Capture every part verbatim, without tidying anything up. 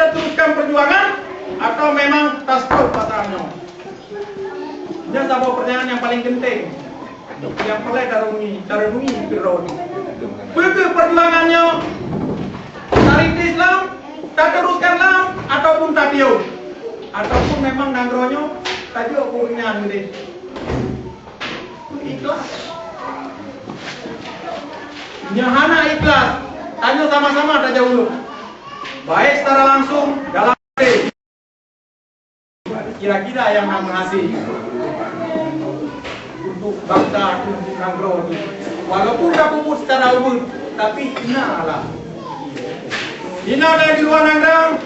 Teruskan perjuangan atau memang ta-stop pasangan nyoe? Nyoe saboh pertanyaan nyang paleng penting nyang peureulée tareunungi, tareunungi keudroe. Peue kheueh perjuangan nyoe? Tarintis lom, tateruskan lom, ataupun tapiôh? Ataupun memang nanggroe nyoe tajok keu ureuëng nyan udeh? Ikhlas. Nyoe hana ikhlas, tanyoe sama-sama tajauh ulôn. Baik secara langsung dalam kira-kira nyang na meuhasé untuk bangsa, untuk nanggroe nyoe. Walaupun tapeubuet secara ubeut, tapi na lah. Inoe di luwa nanggroe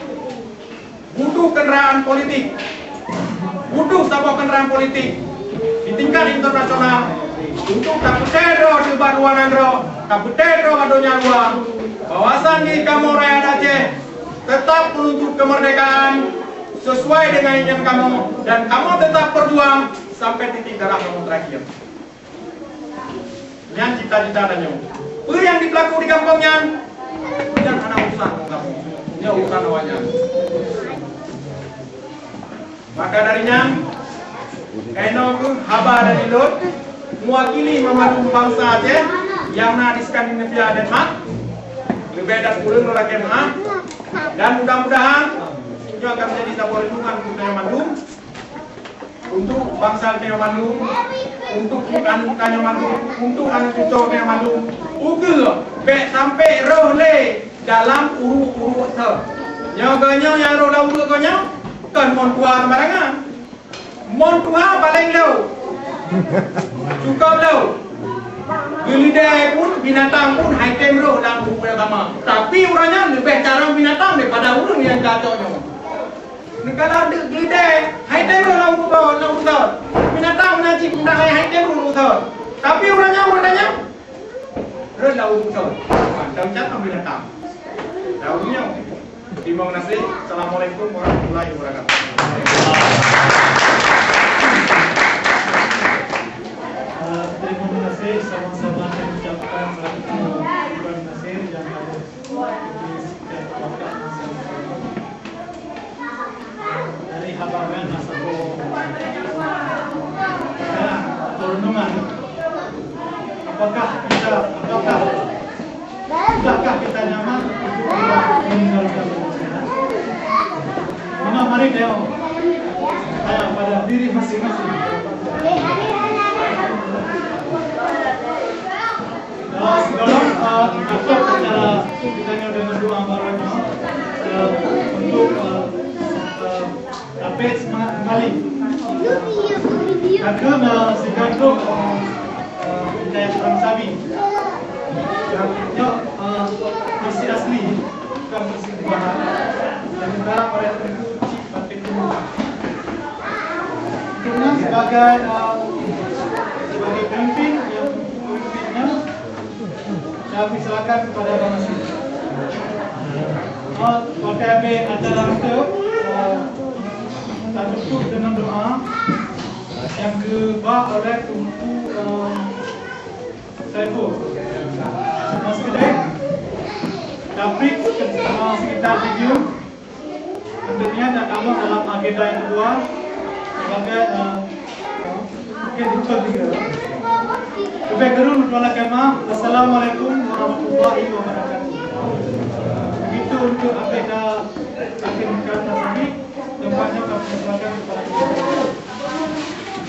butuh kendaraan politik. Butuh saboh kendaraan politik di tingkat internasional untuk tapeucaya droe di bak luwa nanggroe, tapeucaya droe bak donya luwa, bahwasan jih kamoe rakyat Aceh tetap menuntut kemerdekaan sesuai dengan inginan kamoe, dan kamoe tetap berjuang sampai titik darah kamoe terakhir. Nyan cita-cita tanyoe. Peue nyang jipeulaku di gampông nyan, nyan hana urusan ngon kamoe. Nyan urusan awaknyan. Maka dari nyan, keunoe kheueh haba dari lôn, mewakili meumandum bansa Aceh nyang na di Skandinavia, Denmark. Leubeh dan kureueng lôn lakée meu'ah. Dan mudah-mudahan nyoe akan menjadi saboh renungan keu geutanyoe mandum, untuk bansa geutanyoe mandum, untuk aneuk geutanyoe mandum, untuk aneuk cucoe geutanyoe mandum, ukeue bék sampai rhoh lé dalam uruek-uruek thon. Nyoe geutanyoe nyang rhoh lam uruek geutanyoe kon mon tuha sembarangan. Mon tuha paleng lheueh, cukôp lheueh. Geuleudée pun, binatang pun han tem rhoh lam uruek agama. Tapi ureuëng nyan leubeh carông binatang daripada ureuëng nyang geucok nyoe. Neukala deuk geuleudée, han tem rhoh lam uruek, lam uruek thon. Binatang meunan cit pun han tem rhoh lam uruek thon. Tapi ureuëng nyan, ureuëng nyan rhot lam uruek thon. Macam-macam binatang. Tahu nyoe. Terima kasih. Assalamualaikum warahmatullahi wabarakatuh. Eh, terima kasih, sama-sama saya ucapkan satu terima kasih yang harus dari habangan masa. Nah, perenungan. Apakah kita, apakah, sudahkah kita nyaman untuk meninggalkan Indonesia? Maka mari tengok, eh, pada diri masing-masing. Eh, sebelum, eh, kita acara kita dengan doa baru, eh, untuk, eh, eh, Tapi seumangat keumbali. Takheun, eh, sigantung, eh, eh, budaya Perang Sabi. Nyang nyoe, eh, versi asli, bukan versi perubahan. Dan kita pada Teungku Cik Batin Teungku. Untuk nyan sebagai, eh, sebagai pemimpin, yang pemimpinnya, Saya persilakan kepada Abang Nasir. Oh, pakai habis acara tu, eh, kita tutup dengan doa yang dibawa oleh Teungku, eh, Saiful. Mas Kedai, David, eh, sekitar video. Untuk nyan dah tamah dalam agenda yang kedua sebagai, eh, mungkin rukun tiga. Leubeh kureueng lôn lakée meu'ah. Assalamualaikum warahmatullahi wabarakatuh. Begitu untuk agenda akhir pekan.